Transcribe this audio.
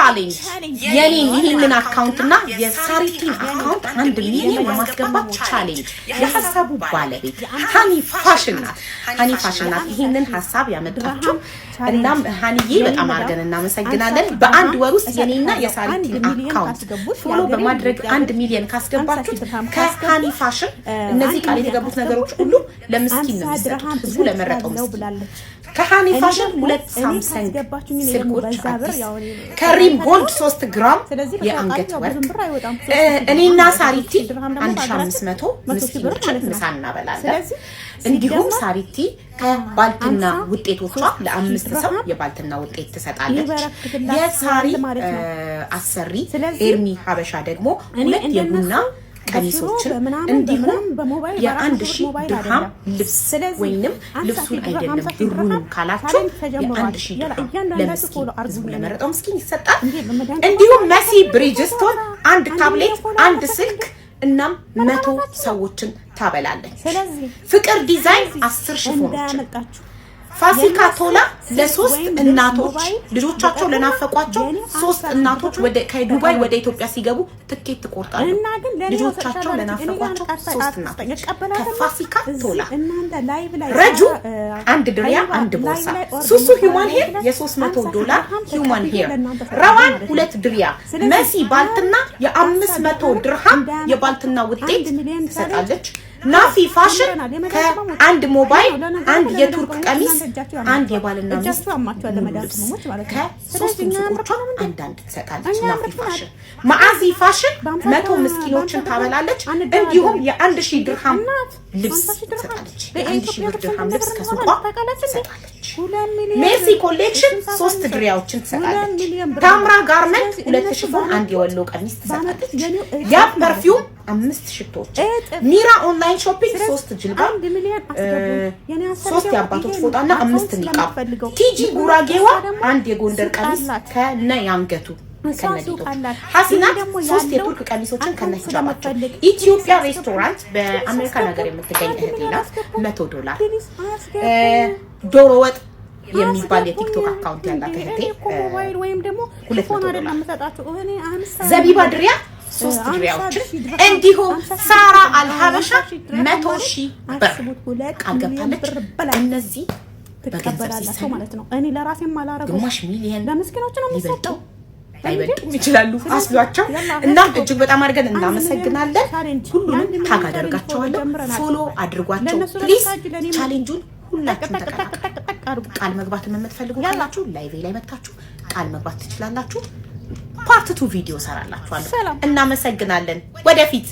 Challenge፣ የኔን ይህንን account እና የሳሪቲን account 1 ሚሊዮን የማስገባት challenge የሀሳቡ ባለቤት ሃኒ ፋሽን ናት። ሃኒ ፋሽን ናት ይህንን ሀሳብ ያመጣችው። እናም ሃኒዬ በጣም አድርገን እናመሰግናለን። በአንድ ወር ውስጥ የኔና የሳሪቲን account follow በማድረግ 1 ሚሊዮን ካስገባችሁት ከሃኒ ፋሽን እነዚህ ቃል የተገቡት ነገሮች ሁሉ ለምስኪን ነው የሚሰጡት፣ ህዝቡ ለመረጠው ምስኪን። ከሃኒ ፋሽን ሁለት ሳምሰንግ ስልኮች አዲስ፣ ከሪም ጎልድ 3 ግራም የአንገት ወርቅ፣ እኔና ሳሪቲ 1500 ምስኪኖችን ምሳ እናበላለን። እንዲሁም ሳሪቲ ከባልትና ውጤቶቿ ለአምስት ሰው የባልትና ውጤት ትሰጣለች። የሳሪ አሰሪ ኤርሚ ሀበሻ ደግሞ ሁለት የቡና ቀሚሶችን እንዲሁም የ1000 ድርሃም ልብስ ወይንም ልብሱን አይደለም ብሩንም ካላችሁ የ1000 ድርሃም ለምስኪን፣ ህዝቡ ለመረጠው ምስኪን ይሰጣል። እንዲሁም መሲ ብሪጅስቶን አንድ ታብሌት፣ አንድ ስልክ እናም 100 ሰዎችን ታበላለች። ፍቅር ዲዛይን 10 ሽፎኖችን፣ ፋሲካ ቶላ ለሶስት እናቶች፣ ልጆቻቸው ለናፈቋቸው ሶስት እናቶች ወደ ከዱባይ ወደ ኢትዮጵያ ሲገቡ ትኬት ትቆርጣሉ። ልጆቻቸው ለናፈቋቸው ሶስት እናቶች ከፋሲካ ቶላ። ረጁ አንድ ድሪያ፣ አንድ ቦርሳ፣ ሱሱ human hair የ300 ዶላር human hair፣ ረዋን ሁለት ድሪያ፣ መሲ ባልትና የ500 ድርሃም የባልትና ውጤት ትሰጣለች። ናፊ ፋሽን ከአንድ ሞባይል፣ አንድ የቱርክ ቀሚስ፣ አንድ የባልና ሚስት ልብስ ከሶስቱም ሱቆቿ አንዳንድ ትሰጣለች። ናፊ ፋሽን። ማዓዚ ፋሽን 100 ምስኪኖችን ታበላለች። እንዲሁም የ1000 ድርሃም ልብስ ትሰጣለች። የ1000 ብር ድርሃም ልብስ ከሱቋ ትሰጣለች። ሜርሲ ኮሌክሽን ሶስት ድሪያዎችን ትሰጣለች። ታምራ ጋርመንት ሁለት ሽፎን፣ አንድ የወሎ ቀሚስ ትሰጣለች። ያብ perfume አምስት ሽቶች፣ ሚራ online shopping ሶስት ጅልባ፣ ሶስት የአባቶች ፎጣና አምስት ኒቃብ፣ ቲጂ ጉራጌዋ አንድ የጎንደር ቀሚስ ከነ ያንገቱ ከነ ሀሲናት ሶስት የቱርክ ቀሚሶችን ከነ ሂጃባቸው፣ ኢትዮጵያ ሬስቶራንት በአሜሪካን ሀገር የምትገኝ እህቴ ናት፣ 100 ዶላር፣ ዶሮ ወጥ የሚባል የቲክቶክ account ያላት እህቴ 200 ዶላር፣ ዘቢባ ድሪያ ሶስት ድሪያዎችን፣ እንዲሁም ሳራ አልሀበሻ 100,000 ብር ቃል ገብታለች። እነዚህ በገንዘብ ሲሰሩ ማለት ነው። እኔ ለራሴ ማላረገው ግማሽ ሚሊየን ለምስኪኖች ነው ሊበልጡ የሚሰጠው። ላይበልጡም ይችላሉ አስሏቸው። እናም እጅግ በጣም አድርገን እናመሰግናለን። ሁሉንም tag አደርጋቸዋለሁ። Follow አድርጓቸው please። Challenge ኡን ሁላችሁም ተቀላቀሉ። ቃል መግባት የምትፈልጉ ካላችሁ live ላይ መታችሁ ቃል መግባት ትችላላችሁ። Part 2 ቪዲዮ ሰራላችኋለሁ። እናመሰግናለን። ወደፊት።